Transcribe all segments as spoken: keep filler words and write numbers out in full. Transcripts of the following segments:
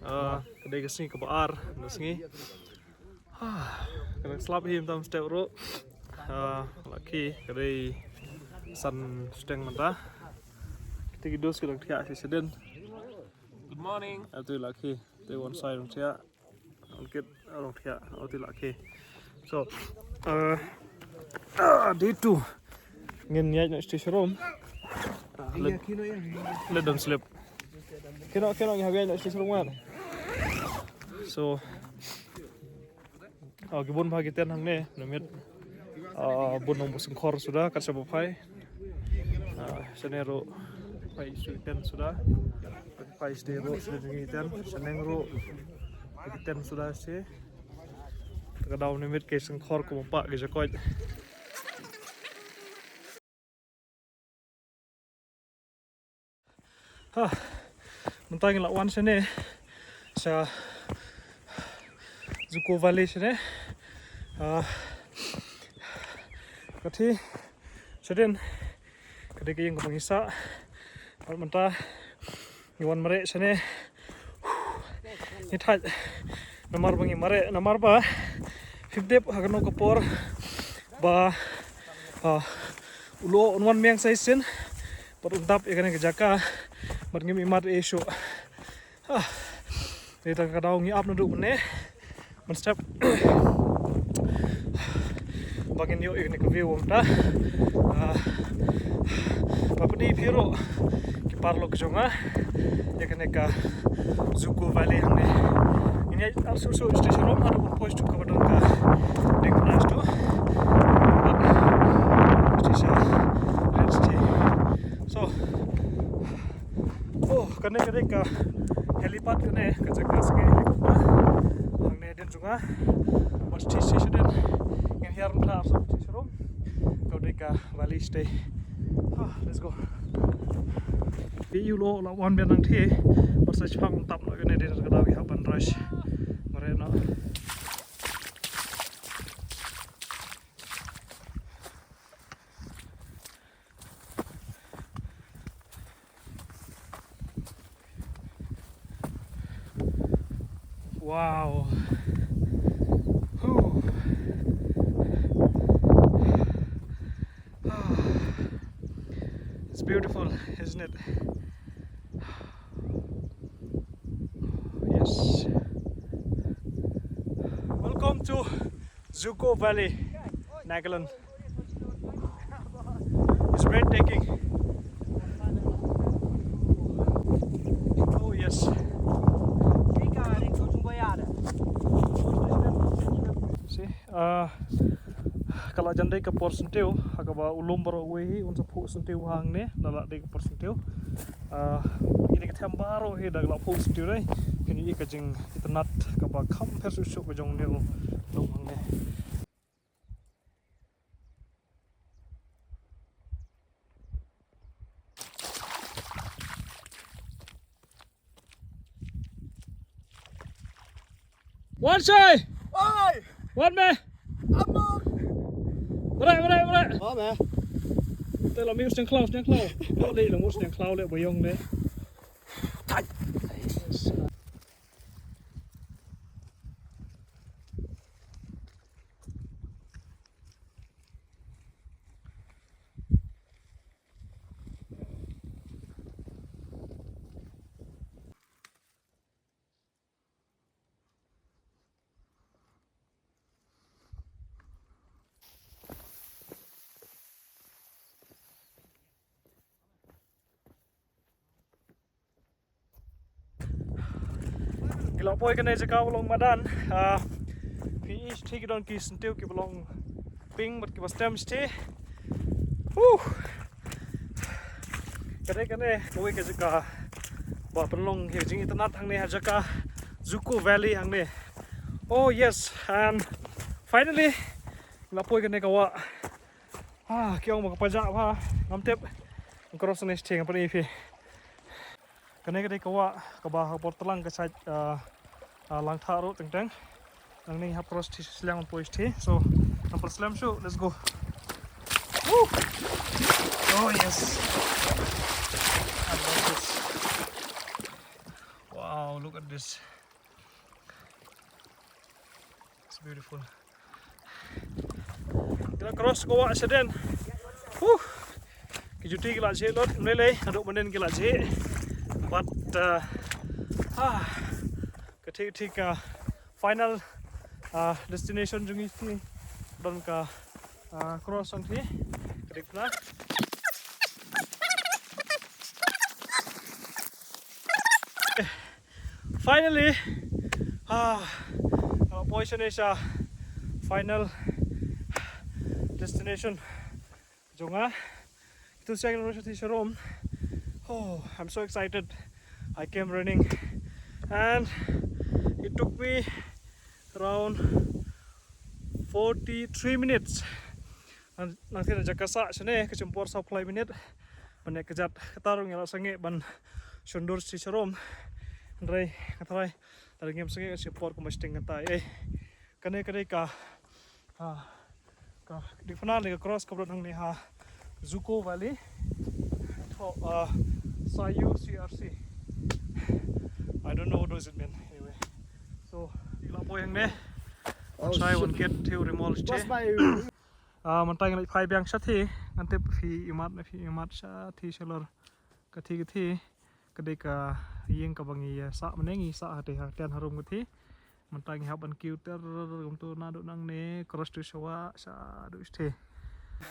Ah, ka dei ka sngi kaba ar na sngi. Ah, ka dang slap hi mynta mynstep ruh. Ah, la khie ka dei san shiteng mynta. Kita ki dos ki dang thiah shi shadien. Good morning. Atu la khie, te wan sai dang thiah. Wan kit, ah, dang thiah, atu la khie. So, uh, uh, day two. Ngin ïaid noh sha shrong. Ah, let, let them sleep. Kino, kino ngi hap ïaid noh sha shrong wan. So, oh, ki bun bha ki tent hangne, namit. Ah, bun nong ba sngewkhor suda, kat shaba phai. Ah, shane ruh phai shu tent suda. Phai sdei ruh sdei ngi tent, shaneng ruh ki tent suda sdei. Ka daw namit ki sngewkhor kumba pah ki jakoit. Ha, mynta ngi la wan shane sha Zuko Valley shane. Ah, ka thie shadien ka dei ka ïing kaba ngi sah. Bad mynta ngi wan mareh shane. Ngi thait namar ba ngi mareh, namar ba phim tip ha kano ka por ba, ah, u lyoh un wan miang sa shisien bad un dap ïa kane ka jaka bad ngim imat ei shuh. Ah, dei ta ka daw ngi ap naduh mynne mynstep ba ngin ïoh ïa kane ka view mynta. Ah, ba pyni phi ruh ki paralok jong nga ïa kane ka Zuko Valley hangne. Ngin ïa ar shuh shuh sha shrong haduh ban poi sha kaba don ka dieng bnai sha. So, oh, kane ka dei ka helipad kane, ka jaka sngewbha helicopter. Hangne dien jong nga. Bad shisha shisha dien ngin hiar mynta ar shuh sha shrong. Ka dei ka valley sdei. Ah, let's go. Phi ïoh la wan biang nangthie. Bad sa shu hap tap noh kane dei ka daw ki hap ban rush. Mareh noh. Wow. Whew. It's beautiful, isn't it? Yes. Welcome to Zuko Valley, Nagaland. It's breathtaking. Oh, yes. See, uh, ka la jan dei ka por syntiew, ha kaba u lum baroh uwei hi, un sa phuh syntiew hangne, da la dei ka por syntiew. Ah, ine ka them baroh hi da la phuh syntiew dei. Kine hi ka jingitynnad kaba kham pher shuh shuh ka jong une u lum hangne. Wan shai. Oi. Wan me. Amor. Bret, bret, bret. Wan me. Te la mius neng klau, neng klau. Lo le la mius neng klau le boyong le. Tai. Ngi la poi kane jaka ba long madan. Ah, phi i shi ki don ki syntiew ki ba long pink bad ki ba stem shi. Huh. Kane kane kawei ka jaka ba pynlong hi jingitynnad hangne ha jaka Zuko Valley hangne. Oh yes, and finally ngi la poi kane ka wah. Ah, ki ong ba ka pajah ba ngam tip. Cross ne shi ngam pynï phi. Kane ka dei ka wah kaba ha por tlang ka sait, ah, ah, Langthah ruh teng teng. Nangne hap cross shi sliang poi shi. So, ngam pynslem shuh, let's go. Woo! Oh yes. I love this. It's, it's beautiful. Kita cross ka wah shadien. Huh. Ki juti ki la jhieh lut, ym lei lei, haduh mynnin ki la jhieh. But, uh, ah, ka thik thik, uh, final, uh, destination jong ngi hi. Don ka, uh, cross jong hi. Ka dik na. Finally, ah, nga la poi shane sha final destination jong nga. Kito sha ki ruh sha ti sharum. Oh, I'm so excited. I came running and it took me around forty-three minutes. Nang, nang thin jaka sah shane ka shim por saw phew lai minit. Ban ïa kjat kata ruh ngi la sangeh ban shon dur sha ti sharum. Hynrei nga tharai lada ngim sangeh ka shim por kumba shiteng kata. Eh, kane ka dei ka, ah, ka dei final ka cross ka bad hangne ha Zuko Valley. Tho, ah, Sayu C R C. I don't know what does it mean anyway. So, ngi la poi hangne. Oh, try shit. Wan kit thiu rimol. What's my Ah, mynta ngi leit phai biang sha ti, ngan tip phi ïohmat ne phi ïohmat sha ti shalor. Ka ti ka ti, ka dei ka ïing kaba ngi, eh, sah mynne ngi sah ha ti ha tian harum ka ti. Mynta ngi hap ban kiew ter kumtu naduh nangne cross tu sha wah sha duh sha ti.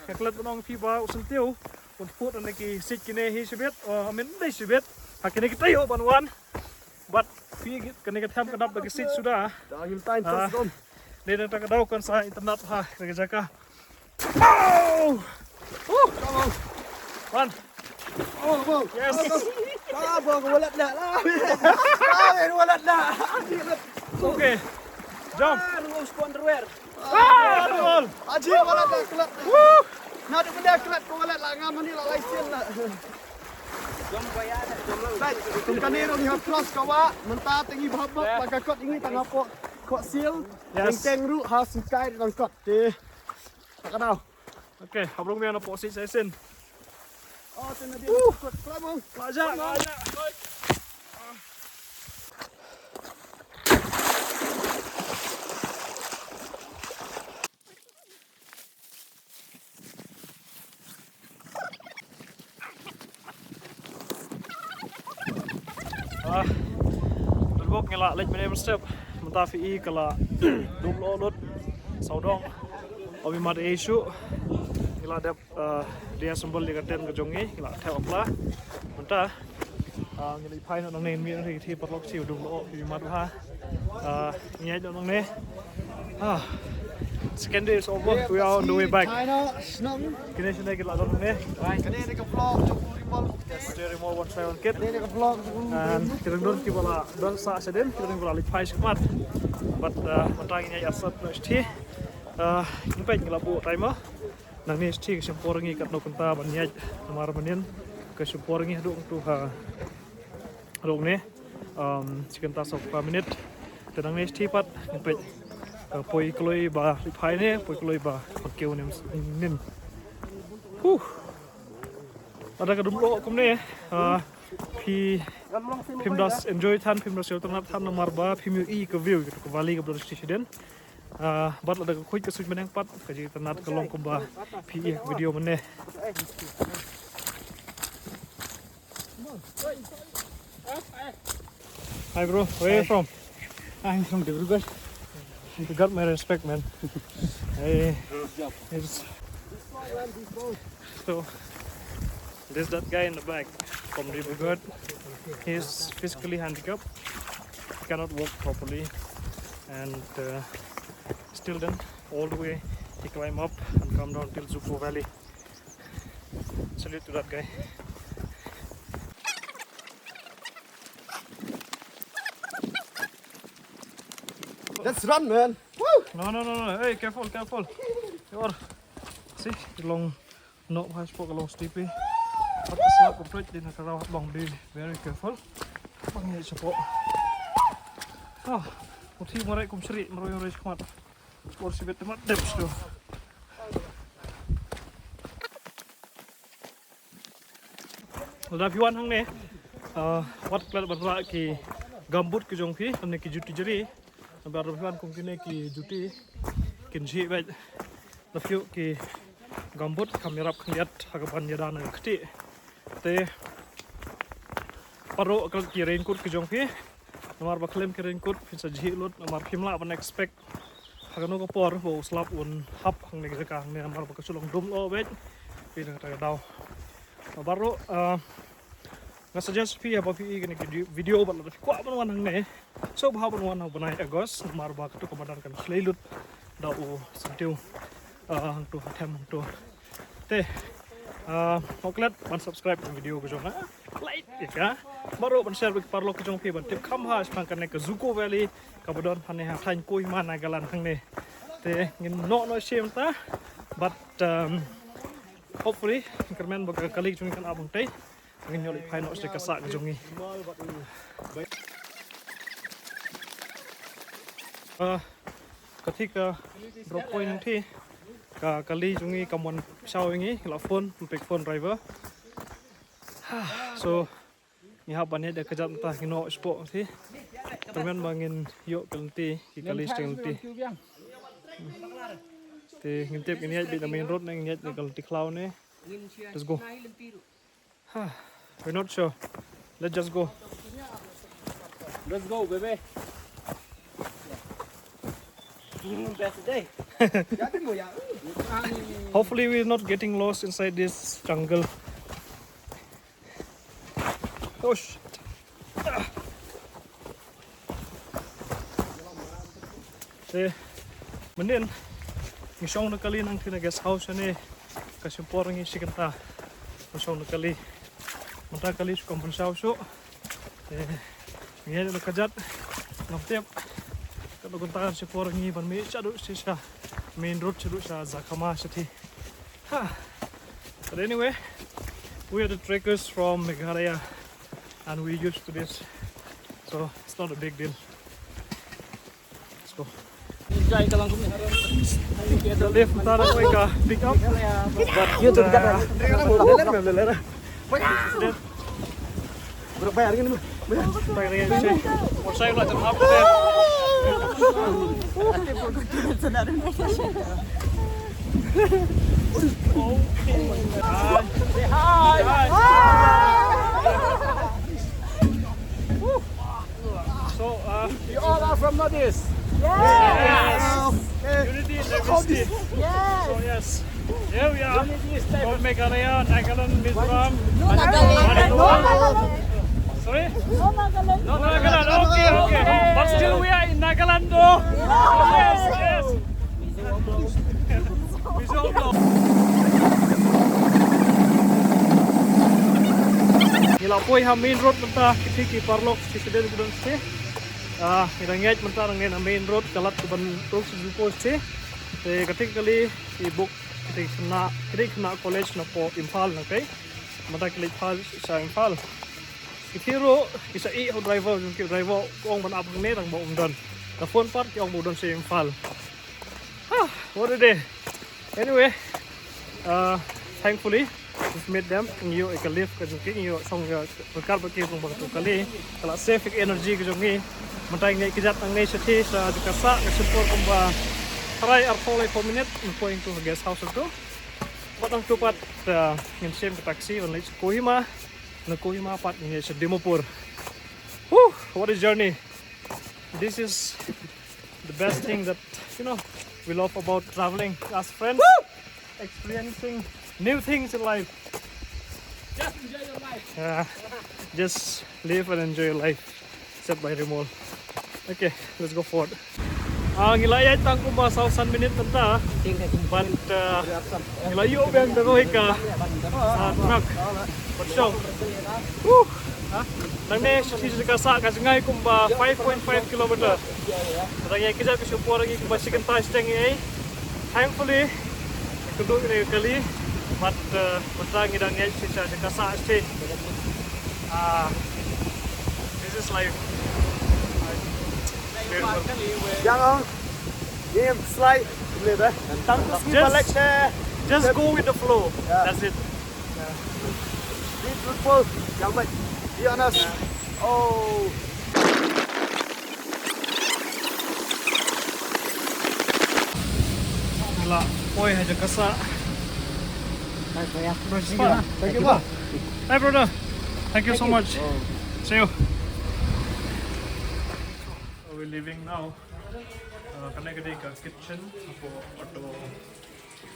Ka klet ban ong phi ba u syntiew, un put na ki sit kine hi shibit, oh, I mean dei shibit. Ha kine ki taïew ban wan. But phi kane ka them ka dap da ka sit suda. Da ngim tain. Ah. Terus rom. Dei dang ta ka daw kan sa internet ha ka jaka. Oh! Oh! Come on. One. Oh, oh. Yes. Ah, bro, ka wallet na. Ah, ah, wallet na. Okay. Jump. Ah, rules ko underwear. Ah, roll. Aji wallet na, kelat. Woo! Na tu benda kelat ko wallet la, ngam ni la license la. Jom bayar, jom lang. Baik, kum kane ruh ngi hap cross ka wah, mynta te ngi bha bok, ba ka kot ngi tang hapoh Koh Sil. Yes. Teng teng ruh ha sngewsih tang kot. Te. Ka daw. Okay, hap rung biang na pok sit sa sien. Oh, tu na dia kot kelam. Ka ja, ka ja. Ah, lut bok ngi la leit mynne mynstep. Mynta phi i ka la dum lo lut. Sawdong. Obi mat e shu. Ngi la dep, ah, dia sembel di ka tent ka jong ngi. Ngi la thep apla. Mynta, ah, ngi la phai noh nangne, mi nangne ki paralok chi u dum lo phi mat bha. Ah, ngi ïaid noh nangne. Ah, second day is over. We are on the way back. Kine shane ki la don nangne. Kane ka vlog jong u Rimol. Yes, Rimol one seven kit. Kane ka vlog jong u. And ki dang don kiba la don sah shadien, ki dang kiba la leit phai shakhmat. But, uh, mynta ngi ïa sat noh shatei. Uh, ngi peit ngi la buh timer. Nangne shatei ka shim por ngi katno kynta ban ïaid namar mynnin ka shim por ngi haduh tu ha Rung ne, um, shi kynta sawphew minit. Te nangne shatei pat, ngin peit, uh, poi kloi ba leit phai ne, poi kloi ba, ba kiew ne, nin. Huh. Lada ka dum loh kumne, uh, phi, phim da enjoy than, phim da sngewtynnat than namar ba phim ïohi ka view, ka valley kaba don shatei shadien. Ah, bad lada ka khuid ka suit mynne pat, ka jingtynnat ka long kumba phi ïohi ha video mynne. Hi bro, where are you from? I'm from Dibrugarh. You got my respect, man. Hey, it's so There's that guy in the back from Dibrugarh. He's physically handicapped, cannot walk properly, and, uh, still then all the way he climb up and come down till Zuko Valley. Salute to that guy. Let's run, man. Woo! No, no, no, no. Hey, careful, careful. You're, see, long. Noh bha shapoh ka long steep. Pat ka slap ka prit dei na ka raw long, be very careful. Bang ïa shapoh. Ah, u thie mareh kum shrieh, mareh mareh shakhmat. Por shibit te mat dep shu. Lada phi wan hangne, ah, wat klet ban rah ki gumboot ki jong phi, namar ki juti jri. Namar ba phi wan kum kine ki juti kin jhieh bad na phi ki gumboot kam ïarap khyndiat ha kaban ïada na ka kti. Te paralok, klet ki raincoat ki jong phi. Namar ba khlem ki raincoat phin sa jhieh lut, namar phim lah ban expect ha kano ka por ba u slap un hap hangne ka jaka hangne, namar ba ka shu long dum lyoh bad phi na kata ka daw. Paralok, ah, nga suggest phi haba phi i kane ka video bad lada phi kwah ban wan hangne, sngewbha ban wan ha u bnai August, namar ba kato ka madan kan shlei lut da u syntiew, ah, hangto ha them hangto. Te, ah, klet ban subscribe ka video ka jong nga, like ïa ka, bad ruh ban share bad ki paralok ki jong phi ban tip kham bha shaphang kane ka Zuko Valley kaba don hangne ha thaiñ Kohima, Nagaland hangne. Te ngin noh noh shisha mynta, but, um, hopefully kyrmen ba ka kali ka jong ngi kan ap hangtei, ngin ïoh leit phai noh sha ka sah ka jong ngi. Ah, kata ka drop point nangta, ka kali jong ngi kam wan shaw ïa ngi, la phone, pynpek phone driver. So ngi hap ban ïaid da ka kjat mynta, ngin noh shapoh te. Kyrmen ba ngin ïoh ka lynti, ki kali sha ka lynti. Te ngim tip ngin ïaid beit na main road ne ngin ïaid na ka lynti khlaw ne. Let's go. Ha, we're not sure. Let's just go. Let's go, baby. Best day. Hopefully we're not getting lost inside this jungle. Oh shit. Te mynnin ngi shong na kali nangta na guest house ne, ka shim por ngi shi kynta ngi shong na kali. Mynta kali shu kam pynsaw shuh. Te ngi ïa na ka kjat, ngam tip katno kynta kan shim por ngi ban mih shaduh sha main road shaduh sha Jakhama shatei. Ha. But anyway, we are the trekkers from Meghalaya and we used to this. So it's not a big deal. Let's go. Enjoy ka lang kumne. Lift mynta da kawei ka pick up. But, uh, Hi. Hi. So, uh, you all are from Northeast? Yes. Yes. Unity in diversity. Yes. So, yes. Here we are. Unity is diversity. From Meghalaya, Nagaland, Mizoram. No Nagaland. Manipur. No Nagaland. Sorry? No Nagaland. No Nagaland. Okay, okay. But still we are in Nagaland though. Yes, yes. Ngi la poi ha main road mynta, kiti ki paralok ki sdang ki don shatei. Ah, ngi dang ïaid mynta ngi na main road, ka lad ka ban rung sha Zuko shatei. Te kata ka kali i book kata ka khynnah, kata ka khynnah college na pdeng Imphal nangta. Mynta ki leit phai sha Imphal. Kiti ruh ki sa ïeh ha u driver, jong ki driver u ong ban ap hangne, tang ba um don. Ka phone pat ki ong ba u don sha Imphal. Ah, what a day. Anyway, uh, thankfully we've met them. Ngi ïoh ïa ka lift ka jong ki, ngi ïoh shong ïa ka kar ba ki jong ba ka tu kali. Ka la save ïa ka energy ka jong ngi. Mynta ngi ïaid kjat nangne shatei sha jaka sah, ka shim por kumba trai arphew laiphew minit ngi poi to guest house to. Bad nangta pat, uh, ngin shim ka taxi ban leit sha Kohima. Na Kohima pat ngin ïaid sha Dimapur. Whew, what a journey. This is the best thing that, you know, we love about traveling as friends, experiencing new things in life. Just enjoy your life. Yeah, just live and enjoy your life. Set by Remoul. Okay, let's go forward. Ah, ngi la ïaid tang kumba saw san minit mynta. But, uh, ngi la ïoh biang da kawei ka, ah, truck. But so. Whew. Nangne sha shisha ka sah ka jngai kumba five point five kilometer. Ngi dang ïaid kjat, ka shim por ngi kumba shi kynta shiteng ei. Thankfully, ka dei ka kali, but, uh, mynta ngi dang ïaid shisha ka sah shatei. Ah, this is life. Beautiful. Yang ang, game slide, boleh dah. Tang tu ski balik deh. Just go with the flow. Yeah. That's it. Be truthful, yang baik. Be honest. Oh. Oi, haja kasa. Bye, bye. Bye. Thank you, bye. Bye, brother. Thank you so much. See you. So we're leaving now. Uh, kane ka dei ka kitchen hapoh Auto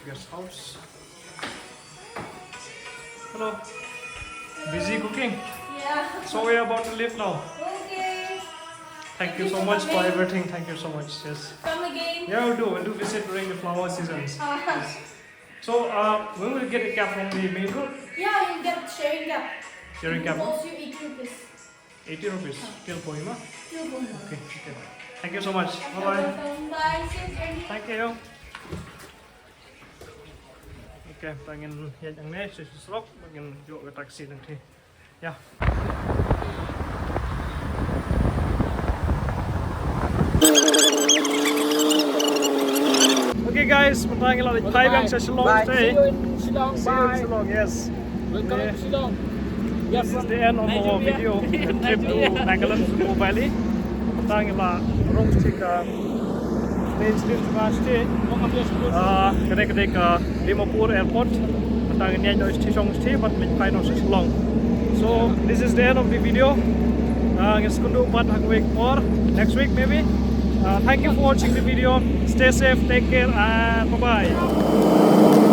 Guest House. Hello. Busy cooking? Yeah. So we're about to leave now. Okay. Thank you so much for everything. Thank you so much. Yes. Come again. Yeah, we'll do. We'll do visit during the flower seasons. Uh, So, uh, we will get a cab from the main road. Yeah, you get sharing cab. Sharing cab. Cost you eighty rupees. Eighty rupees. Till Kohima. Two for one. Okay. Okay. Thank you so much. Bye bye. Welcome. Bye. See you again. Thank you. Okay, ba ngin ïaid hangne sha surok, ba ngin ïoh ka taxi tang te. Yeah. Okay guys, mynta ngi la leit phai biang sha Shillong. Bye. Stay. See you in Shillong. See you in Bye. Shillong, yes. Welcome to Shillong. This is the end of our video, the trip to Nagaland, Supo Valley. Mynta ngi la rung sha ka plane station jong nga shatei. Ah, kane ka dei ka Dimapur Airport. Mynta ngin ïaid noh shatei shong shatei bad ngin phai noh sha Shillong. So this is the end of the video. Ah, ngin sa ïakynduh pat ha kawei ka por next week maybe. Ah, thank you for watching the video. Stay safe, take care and bye bye.